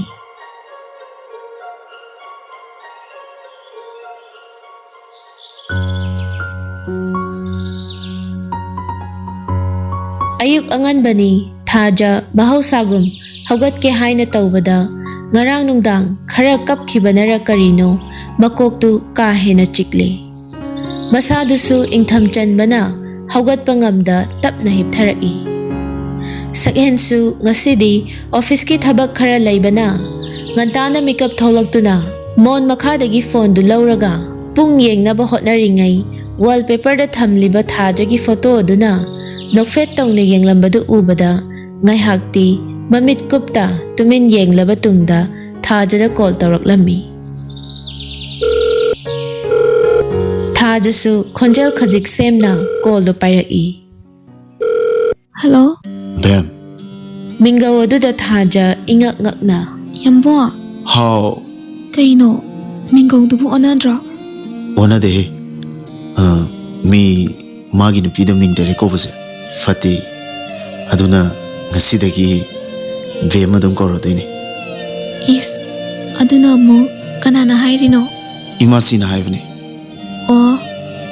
ꯑꯌꯨꯛ ꯑꯉꯟꯕꯅꯤ꯫ ꯊꯥꯖ ꯃꯍꯧꯁꯥꯒꯨꯝ ꯍꯧꯒꯠꯀꯦ ꯍꯥꯏꯅ ꯇꯧꯕꯗ, ꯉꯔꯥꯡ ꯅꯨꯡꯗꯥꯡ ꯈꯔ ꯀꯞꯈꯤꯕꯅꯔ ꯀꯔꯤꯅꯣ, ꯃꯀꯣꯛꯇꯨ ꯀꯥ ꯍꯦꯟꯅ ꯆꯤꯛꯂꯤ꯫ ꯃꯁꯥꯗꯨꯁꯨ ꯏꯪꯊꯝ ꯆꯟꯕꯅ ꯍꯧꯒꯠꯄ ꯉꯝꯗ ꯇꯞꯅ ꯍꯤꯞꯊꯔꯛꯏ꯫ ꯁꯛꯍꯦꯟꯁꯨ ꯉꯁꯤꯗꯤ ꯑꯣꯐꯤꯁꯀꯤ ꯊꯕꯛ ꯈꯔ ꯂꯩꯕꯅ ꯉꯟꯇꯥꯅ ꯃꯤꯀꯞ ꯊꯣꯛꯂꯛꯇꯨꯅ ꯃꯣꯟ ꯃꯈꯥꯗꯒꯤ ꯐꯣꯟꯗꯨ ꯂꯧꯔꯒ ꯄꯨꯡ ꯌꯦꯡꯅꯕ ꯍꯣꯠꯅꯔꯤꯉꯩ ꯋꯥꯜꯄꯦꯄꯔꯗ ꯊꯝꯂꯤꯕ ꯊꯥꯖꯒꯤ ꯐꯣꯇꯣ ꯑꯗꯨꯅ ꯅꯣꯛꯐꯦꯠ ꯇꯧꯅ ꯌꯦꯡꯂꯝꯕꯗꯨ ꯎꯕꯗ ꯉꯥꯏꯍꯥꯛꯇꯤ ꯃꯃꯤꯠ ꯀꯨꯞꯇ ꯇꯨꯃꯤꯟ ꯌꯦꯡꯂꯕ ꯇꯨꯡꯗ ꯊꯥꯖꯗ ꯀꯣꯜ ꯇꯧꯔꯛꯂꯝꯃꯤ꯫ ꯊꯥꯖꯁꯨ ꯈꯣꯟꯖꯦꯜ ꯈꯖꯤꯛ ꯁꯦꯝꯅ ꯀꯣꯜꯗꯨ ꯄꯥꯏꯔꯛꯏ꯫ ꯍꯜꯂꯣ꯫ ꯕꯦꯝ꯫ ꯃꯤꯡꯒꯧ ꯑꯗꯨꯗ ꯊꯥꯖ ꯏꯉꯛ ꯉꯛꯅ, ꯌꯥꯝꯕꯣ꯫ ꯍꯥꯎ꯫ ꯀꯩꯅꯣ? ꯃꯤꯡꯒꯧꯗꯨꯕꯨ ꯑꯣꯟꯅꯗ꯭ꯔꯣ? ꯑꯣꯟꯅꯗꯦꯍꯦ꯫ ꯑ, ꯃꯤ ꯃꯥꯒꯤ ꯅꯨꯄꯤꯗ ꯃꯤꯡ direct ꯀꯧꯕꯁꯦ ꯐꯠꯇꯦ꯫ ꯑꯗꯨꯅ ꯉꯁꯤꯗꯒꯤ ꯕꯦꯝ ꯑꯗꯨꯝ ꯀꯧꯔꯗꯣꯏꯅꯦ꯫ ꯏꯁ, ꯑꯗꯨꯅ ꯑꯃꯨꯛ ꯀꯅꯥꯅ ꯍꯥꯏꯔꯤꯅꯣ? ꯏꯃꯥꯁꯤꯅ ꯍꯥꯏꯕꯅꯦ꯫ ꯑꯣ,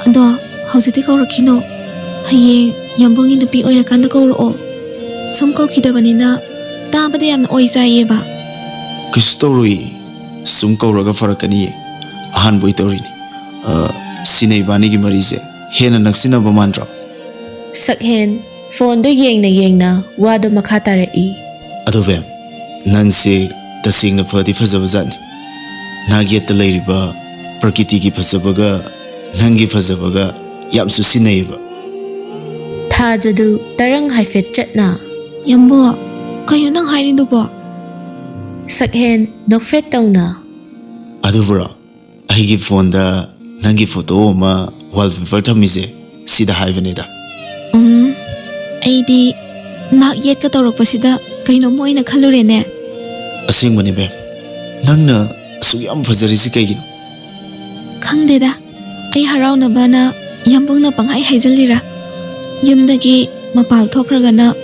ꯑꯗꯣ ꯍꯧꯖꯤꯛꯇꯤ ꯀꯧꯔꯛꯈꯤꯅꯣ꯫ ꯍꯌꯦꯡ ꯌꯥꯝꯕꯨꯡꯒꯤ ꯅꯨꯄꯤ ꯑꯣꯏꯔꯀꯥꯟꯗ ꯀꯧꯔꯛꯑꯣ꯫ ꯁꯨꯝ ꯀꯧꯈꯤꯗꯕꯅꯤꯅ ꯇꯥꯕꯗ ꯌꯥꯝꯅ ꯑꯣꯏ ꯆꯥꯏꯌꯦꯕ꯫ ꯀꯩꯁꯨ ꯇꯧꯔꯣꯏ꯫ ꯁꯨꯝ ꯀꯧꯔꯒ ꯐꯔꯛꯀꯅꯤꯌꯦ꯫ ꯑꯍꯥꯟꯕ ꯑꯣꯏ ꯇꯧꯔꯤꯅꯤ꯫ ꯑ, ꯁꯤꯅ ꯏꯕꯥꯅꯤꯒꯤ ꯃꯔꯤꯁꯦ ꯍꯦꯟꯅ ꯅꯛꯁꯤꯟꯅꯕ ꯃꯥꯟꯗ꯭ꯔꯣ? ꯁꯛꯍꯦꯟ ꯐꯣꯟꯗꯨ ꯌꯦꯡꯅ ꯌꯦꯡꯅ ꯋꯥꯗꯨ ꯃꯈꯥ ꯇꯥꯔꯛꯏ꯫ ꯑꯗꯣ ꯕꯦꯝ, ꯅꯪꯁꯦ ꯇꯁꯦꯡꯅ ꯐꯗꯤ ꯐꯖꯕ ꯖꯥꯠꯅꯤ꯫ ꯅꯥꯛ ꯌꯦꯠꯇ ꯂꯩꯔꯤꯕ ꯄ꯭ꯔꯀꯤꯇꯤꯒꯤ ꯐꯖꯕꯒ ꯅꯪꯒꯤ ꯐꯖꯕꯒ ꯌꯥꯝ ꯆꯨꯁꯤꯟꯅꯩꯌꯦꯕ꯫ ꯊꯥꯖꯗꯨ ꯇꯔꯪ ꯍꯥꯏꯐꯦꯠ ꯆꯠꯅ, ꯌꯥꯝꯕꯣ, ꯀꯩꯅꯣ ꯅꯪ ꯍꯥꯏꯔꯤꯗꯨꯕꯣ? ꯁꯛꯍꯦꯟ ꯅꯣꯛꯐꯦꯠ ꯇꯧꯅ, ꯑꯗꯨꯕꯨꯔꯣ? ꯑꯩꯒꯤ ꯐꯣꯟꯗ ꯅꯪꯒꯤ ꯐꯣꯇꯣ ꯑꯃ ꯋꯥꯜꯄꯦꯄꯔ ꯊꯝꯃꯤꯁꯦ ꯁꯤꯗ ꯍꯥꯏꯕꯅꯤꯗ꯫ ꯎꯝ, ꯑꯩꯗꯤ ꯅꯥꯛ ꯌꯦꯠꯀ ꯇꯧꯔꯛꯄꯁꯤꯗ ꯀꯩꯅꯣꯝ ꯑꯣꯏꯅ ꯈꯜꯂꯨꯔꯦꯅꯦ꯫ ꯑꯁꯦꯡꯕꯅꯦ ꯕꯦꯝ, ꯅꯪꯅ ꯑꯁꯨꯛ ꯌꯥꯝ ꯐꯖꯔꯤꯁꯤ ꯀꯩꯒꯤꯅꯣ? ꯈꯪꯗꯦꯗ, ꯑꯩ ꯍꯔꯥꯎꯅꯕꯅ ꯌꯥꯝꯕꯨꯡꯅ ꯄꯪꯍꯥꯏ ꯍꯥꯏꯖꯜꯂꯤꯔꯥ? ꯌꯨꯝꯗꯒꯤ ꯃꯄꯥꯜ ꯊꯣꯛꯈ꯭ꯔꯒꯅ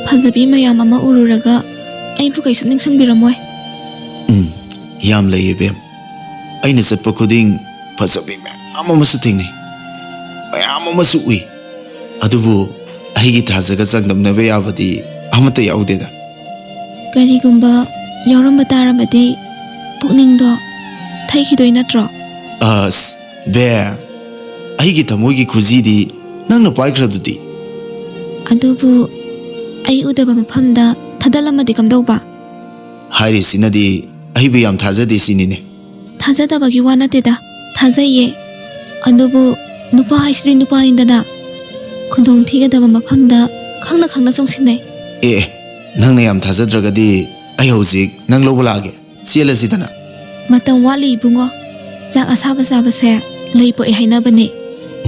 ꯐꯖꯕꯤ ꯃꯌꯥꯝ ꯑꯃ ꯎꯔꯨꯔꯒ ꯑꯩꯕꯨ ꯀꯩꯁꯨ ꯅꯤꯡꯁꯤꯡꯕꯤꯔꯝꯃꯣꯏ꯫ ꯎꯝ, ꯌꯥꯝ ꯂꯩꯌꯦ ꯕꯦꯝ꯫ ꯑꯩꯅ ꯆꯠꯄ ꯈꯨꯗꯤꯡ ꯐꯖꯕꯤ ꯃꯌꯥꯝ ꯑꯃꯁꯨ ꯊꯦꯡꯅꯩ, ꯃꯌꯥꯝ ꯑꯃꯁꯨ ꯎꯏ꯫ ꯑꯗꯨꯕꯨ ꯑꯩꯒꯤ ꯊꯥꯖꯒ ꯆꯥꯡꯗꯝꯅꯕ ꯌꯥꯕꯗꯤ ꯑꯃꯠꯇ ꯌꯥꯎꯗꯦꯗ꯫ ꯀꯔꯤꯒꯨꯝꯕ ꯌꯥꯎꯔꯝꯕ ꯇꯥꯔꯕꯗꯤ ꯄꯨꯛꯅꯤꯡꯗꯣ ꯊꯩꯈꯤꯗꯣꯏ ꯅꯠꯇ꯭ꯔꯣ? ꯑꯁ, ꯕꯦ, ꯑꯩꯒꯤ ꯊꯃꯣꯏꯒꯤ ꯈꯨꯖꯤꯗꯤ ꯅꯪꯅ ꯄꯥꯏꯈ꯭ꯔꯗꯨꯗꯤ꯫ ꯑꯗꯨꯕꯨ ꯑꯩ ꯎꯗꯕ ꯃꯐꯝꯗ ꯊꯥꯗꯠꯂꯝꯃꯗꯤ ꯀꯝꯗꯧꯕ? ꯍꯥꯏꯔꯤꯁꯤꯅꯗꯤ ꯑꯩꯕꯨ ꯌꯥꯝ ꯊꯥꯖꯗꯦ ꯁꯤꯅꯤꯅꯦ꯫ ꯊꯥꯖꯗꯕꯒꯤ ꯋꯥ ꯅꯠꯇꯦꯗ, ꯊꯥꯖꯩꯌꯦ꯫ ꯑꯗꯨꯕꯨ ꯅꯨꯄꯥ ꯍꯥꯏꯁꯤꯗꯤ ꯅꯨꯄꯥꯅꯤꯗꯅ꯫ ꯈꯨꯗꯣꯡ ꯊꯤꯒꯗꯕ ꯃꯐꯝꯗ ꯈꯪꯅ ꯈꯪꯅ ꯆꯣꯡꯁꯤꯟꯅꯩ꯫ ꯑꯦ, ꯅꯪꯅ ꯌꯥꯝ ꯊꯥꯖꯗ꯭ꯔꯒꯗꯤ ꯑꯩ ꯍꯧꯖꯤꯛ ꯅꯪ ꯂꯧꯕ ꯂꯥꯛꯑꯒꯦ꯫ ꯆꯦꯜꯂꯁꯤꯗꯅ꯫ ꯃꯇꯝ ꯋꯥꯠꯂꯤ ꯏꯕꯨꯡꯉꯣ꯫ ꯆꯥꯛ ꯑꯁꯥꯕ ꯆꯥꯕꯁꯦ ꯂꯩ ꯄꯣꯛꯑꯦ ꯍꯥꯏꯅꯕꯅꯦ꯫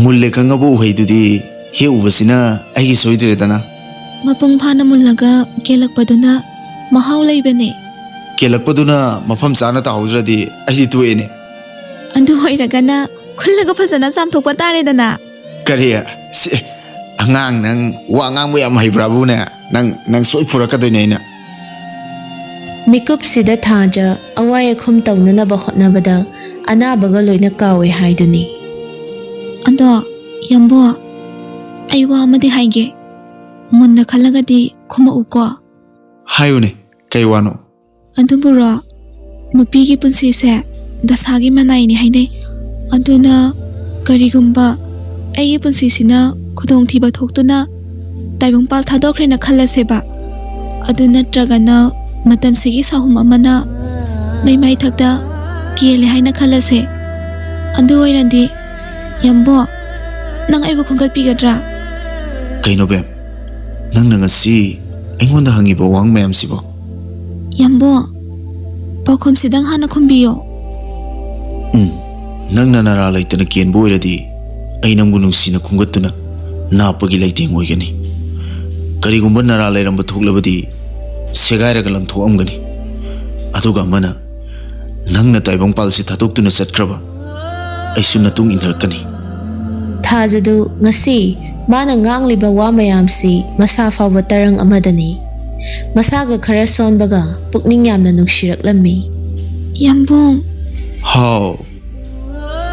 ꯃꯨꯜꯂꯦ ꯈꯪꯉꯕ ꯎꯍꯩꯗꯨꯗꯤ ꯍꯦꯛ ꯎꯕꯁꯤꯅ ꯑꯩꯒꯤ ꯁꯣꯏꯗ꯭ꯔꯦꯗꯅ꯫ ꯃꯄꯨꯡ ꯐꯥꯅ ꯃꯨꯜꯂꯒ ꯀꯦꯜꯂꯛꯄꯗꯨꯅ ꯃꯍꯥꯎ ꯂꯩꯕꯅꯦ꯫ ꯀꯦꯜꯂꯛꯄꯗꯨꯅ ꯃꯐꯝ ꯆꯥꯅ ꯇꯥꯍꯧꯗ꯭ꯔꯗꯤ ꯑꯩꯗꯤ ꯇꯣꯛꯑꯦꯅꯦ꯫ ꯑꯗꯨ ꯑꯣꯏꯔꯒꯅ ꯈꯨꯜꯂꯒ ꯐꯖꯅ ꯆꯥꯝꯊꯣꯛꯄ ꯇꯥꯔꯦꯗꯅ꯫ ꯀꯔꯤ? ꯁꯤ, ꯑꯉꯥꯡ ꯅꯪ ꯋꯥ ꯉꯥꯡꯕ ꯌꯥꯝ ꯍꯩꯕ꯭ꯔꯥꯕꯨꯅꯦ? ꯅꯪ, ꯅꯪ ꯁꯣꯏ ꯐꯨꯔꯛꯀꯗꯣꯏꯅꯦ ꯑꯩꯅ꯫ ꯃꯤꯀꯨꯞꯁꯤꯗ ꯊꯥꯖ ꯑꯋꯥꯏ ꯑꯈꯨꯝ ꯇꯧꯅꯅꯕ ꯍꯣꯠꯅꯕꯗ ꯑꯅꯥꯕꯒ ꯂꯣꯏꯅ ꯀꯥꯎꯋꯦ ꯍꯥꯏꯗꯨꯅꯤ꯫ ꯑꯗꯣ, ꯌꯥꯝꯕꯣ, ꯑꯩ ꯋꯥ ꯑꯃꯗꯤ ꯍꯥꯏꯒꯦ꯫ ꯃꯨꯟꯅ ꯈꯜꯂꯒꯗꯤ ꯈꯨꯝꯃꯛꯎꯀꯣ꯫ ꯍꯥꯏꯌꯨꯅꯦ, ꯀꯩ ꯋꯥꯅꯣ? ꯑꯗꯨꯕꯨꯔꯣ, ꯅꯨꯄꯤꯒꯤ ꯄꯨꯟꯁꯤꯁꯦ ꯗꯁꯥꯒꯤ ꯃꯅꯥꯏꯅꯤ ꯍꯥꯏꯅꯩ꯫ ꯑꯗꯨꯅ ꯀꯔꯤꯒꯨꯝꯕ ꯑꯩꯒꯤ ꯄꯨꯟꯁꯤꯁꯤꯅ ꯈꯨꯗꯣꯡꯊꯤꯕ ꯊꯣꯛꯇꯨꯅ ꯇꯥꯏꯕꯪꯄꯥꯜ ꯊꯥꯗꯣꯛꯈ꯭ꯔꯦꯅ ꯈꯜꯂꯁꯦꯕ꯫ ꯑꯗꯨ ꯅꯠꯇ꯭ꯔꯒꯅ ꯃꯇꯝꯁꯤꯒꯤ ꯁꯥꯍꯨꯝ ꯑꯃꯅ ꯂꯩꯃꯥꯏꯊꯛꯇ ꯀꯦꯜꯂꯦ ꯍꯥꯏꯅ ꯈꯜꯂꯁꯦ꯫ ꯑꯗꯨ ꯑꯣꯏꯔꯗꯤ, ꯌꯥꯝꯕꯣ, ꯅꯪ ꯑꯩꯕꯨ ꯈꯣꯝꯒꯠꯄꯤꯒꯗ꯭ꯔꯥ? ꯀꯩꯅꯣ ꯕꯦꯝ, ꯅꯪꯅ ꯉꯁꯤ ꯑꯩꯉꯣꯟꯗ ꯍꯪꯉꯤꯕ ꯋꯥꯍꯪ ꯃꯌꯥꯝꯁꯤꯕꯣ? ꯌꯥꯝꯕꯣ, ꯄꯥꯎꯈꯨꯝꯁꯤꯗꯪ ꯍꯥꯟꯅ ꯈꯨꯝꯕꯤꯌꯣ꯫ ꯎꯝ, ꯅꯪꯅ ꯅꯔꯥ ꯂꯩꯇꯅ ꯀꯦꯟꯕ ꯑꯣꯏꯔꯗꯤ ꯑꯩ ꯅꯪꯕꯨ ꯅꯨꯡꯁꯤꯅ ꯈꯣꯝꯒꯠꯇꯨꯅ ꯅꯥꯞꯄꯒꯤ ꯂꯩꯇꯦꯡ ꯑꯣꯏꯒꯅꯤ꯫ ꯀꯔꯤꯒꯨꯝꯕ ꯅꯔꯥ ꯂꯩꯔꯝꯕ ꯊꯣꯛꯂꯕꯗꯤ ꯁꯦꯒꯥꯏꯔꯒ ꯂꯪꯊꯣꯛꯑꯝꯒꯅꯤ꯫ ꯑꯗꯨꯒ ꯑꯃꯅ, ꯅꯪꯅ ꯇꯥꯏꯕꯪꯄꯥꯜꯁꯤ ꯊꯥꯗꯣꯛꯇꯨꯅ ꯆꯠꯈ꯭ꯔꯕ ꯑꯩꯁꯨ ꯅꯇꯨꯡ ꯏꯟꯅꯔꯛꯀꯅꯤ꯫ ꯊꯥꯖꯗꯨ ꯉꯁꯤ ꯃꯥꯅ ꯉꯥꯡꯂꯤꯕ ꯋꯥ ꯃꯌꯥꯝꯁꯤ ꯃꯁꯥ ꯐꯥꯎꯕ ꯇꯔꯪ ꯑꯃꯗꯅꯤ꯫ ꯃꯁꯥꯒ ꯈꯔ ꯁꯣꯟꯕꯒ ꯄꯨꯛꯅꯤꯡ ꯌꯥꯝꯅ ꯅꯨꯡꯁꯤꯔꯛꯂꯝꯃꯤ꯫ ꯌꯥꯝꯕꯨꯡ꯫ ꯍꯥꯎ꯫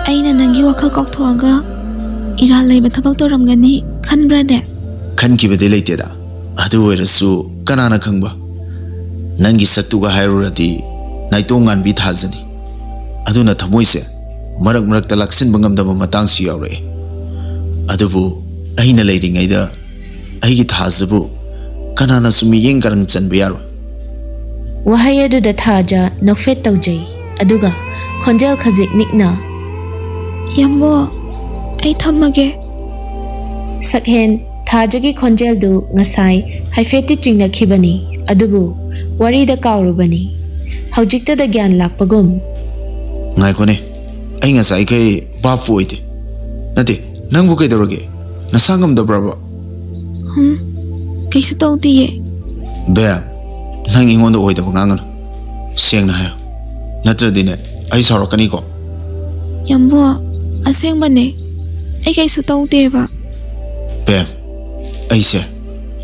ꯑꯩꯅ ꯅꯪꯒꯤ ꯋꯥꯈꯜ ꯀꯥꯎꯊꯣꯛꯑꯒ ꯏꯔꯥꯜ ꯂꯩꯕ ꯊꯕꯛ ꯇꯧꯔꯝꯒꯅꯤ ꯈꯟꯕ꯭ꯔꯅꯦ? ꯈꯟꯈꯤꯕꯗꯤ ꯂꯩꯇꯦꯗ꯫ ꯑꯗꯨ ꯑꯣꯏꯔꯁꯨ ꯀꯅꯥꯅ ꯈꯪꯕ? ꯅꯪꯒꯤ ꯁꯛꯇꯨꯒ ꯍꯥꯏꯔꯨꯔꯗꯤ ꯅꯥꯏꯇꯣꯝ ꯉꯥꯟꯕꯤ ꯊꯥꯖꯅꯤ꯫ ꯑꯗꯨꯅ ꯊꯃꯣꯏꯁꯦ ꯃꯔꯛ ꯃꯔꯛꯇ ꯂꯥꯛꯁꯤꯟꯕ ꯉꯝꯗꯕ ꯃꯇꯥꯡꯁꯨ ꯌꯥꯎꯔꯛꯑꯦ꯫ ꯑꯗꯨꯕꯨ ꯑꯩꯅ ꯂꯩꯔꯤꯉꯩꯗ ꯑꯩꯒꯤ ꯊꯥꯖꯕꯨ ꯀꯅꯥꯅꯁꯨ ꯃꯤꯠꯌꯦꯡ ꯀꯔꯪ ꯆꯟꯕ ꯌꯥꯔꯣꯏ꯫ ꯋꯥꯍꯩ ꯑꯗꯨꯗ ꯊꯥꯖ ꯅꯣꯛꯐꯦꯠ ꯇꯧꯖꯩ, ꯑꯗꯨꯒ ꯈꯣꯟꯖꯦꯜ ꯈꯖꯤꯛ ꯅꯤꯛꯅ, "ꯌꯥꯝꯕꯣ, ꯑꯩ ꯊꯝꯃꯒꯦ꯫" ꯁꯛꯍꯦꯟ ꯊꯥꯖꯒꯤ ꯈꯣꯟꯖꯦꯜꯗꯨ ꯉꯁꯥꯏ ꯍꯥꯏꯐꯦꯠꯇꯤ ꯆꯤꯡꯅꯈꯤꯕꯅꯤ, ꯑꯗꯨꯕꯨ ꯋꯥꯔꯤꯗ ꯀꯥꯎꯔꯨꯕꯅꯤ꯫ ꯍꯧꯖꯤꯛꯇꯗ ꯒ꯭ꯌꯥꯟ ꯂꯥꯛꯄꯒꯨꯝ, ꯉꯥꯏꯈꯣꯅꯦ, ꯑꯩ ꯉꯁꯥꯏꯈꯩ ꯚꯥꯞꯄꯨ ꯑꯣꯏꯗꯦ꯫ ꯅꯠꯇꯦ, ꯅꯪꯕꯨ ꯀꯩꯗꯧꯔꯒꯦ? ꯅꯁꯥ ꯉꯝꯗꯕ꯭ꯔꯕ? "ꯍꯝ, ꯀꯩꯁꯨ ꯇꯧꯗꯤꯌꯦ꯫" ꯕꯦꯝ, ꯅꯪ ꯑꯩꯉꯣꯟꯗ ꯑꯣꯏꯗꯕ ꯉꯥꯡꯒꯅꯨ꯫ ꯁꯦꯡꯅ ꯍꯥꯏꯌꯨ, ꯅꯠꯇ꯭ꯔꯗꯤꯅꯦ ꯑꯩ ꯁꯥꯎꯔꯛꯀꯅꯤꯀꯣ꯫ "ꯌꯥꯝꯕꯣ, ꯑꯁꯦꯡꯕꯅꯦ, ꯑꯩ ꯀꯩꯁꯨ ꯇꯧꯗꯦꯕ꯫" ꯕꯦꯝ, ꯑꯩꯁꯦ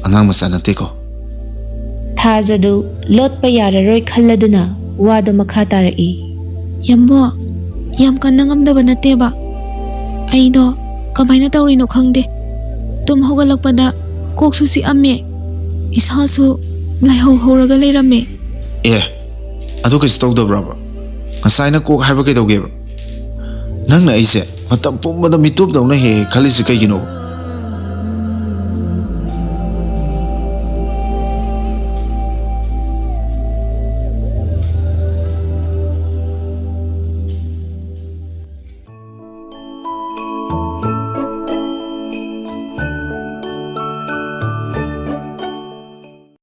ꯑꯉꯥꯡ ꯃꯆꯥ ꯅꯠꯇꯦꯀꯣ꯫ ꯊꯥꯖꯗꯨ ꯂꯣꯠꯄ ꯌꯥꯔꯔꯣꯏ ꯈꯜꯂꯗꯨꯅ ꯋꯥꯗꯨ ꯃꯈꯥ ꯇꯥꯔꯛꯏ꯫ "ꯌꯥꯝꯕꯣ, ꯌꯥꯝ ꯀꯟꯅ ꯉꯝꯗꯕ ꯅꯠꯇꯦꯕ꯫ ꯑꯩꯗꯣ ꯀꯃꯥꯏꯅ ꯇꯧꯔꯤꯅꯣ ꯈꯪꯗꯦ꯫ ꯇꯨꯝ ꯍꯧꯒꯠꯂꯛꯄꯗ ꯀꯣꯛꯁꯨ ꯆꯤꯛꯑꯝꯃꯦ, ꯏꯁꯥꯁꯨ ꯂꯥꯏꯍꯧ ꯍꯧꯔꯒ ꯂꯩꯔꯝꯃꯦ꯫" ꯑꯦ, ꯑꯗꯨ ꯀꯩꯁꯨ ꯇꯧꯗꯕ꯭ꯔꯕ? ꯉꯁꯥꯏꯅ ꯀꯣꯛ ꯍꯥꯏꯕ ꯀꯩꯗꯧꯒꯦꯕ? ꯅꯪꯅ ꯑꯩꯁꯦ ꯃꯇꯝ ꯄꯨꯝꯕꯗ ꯃꯤꯇꯣꯞꯇꯧꯅ ꯍꯦꯛ ꯍꯦꯛ ꯈꯜꯂꯤꯁꯦ ꯀꯩꯒꯤꯅꯣ?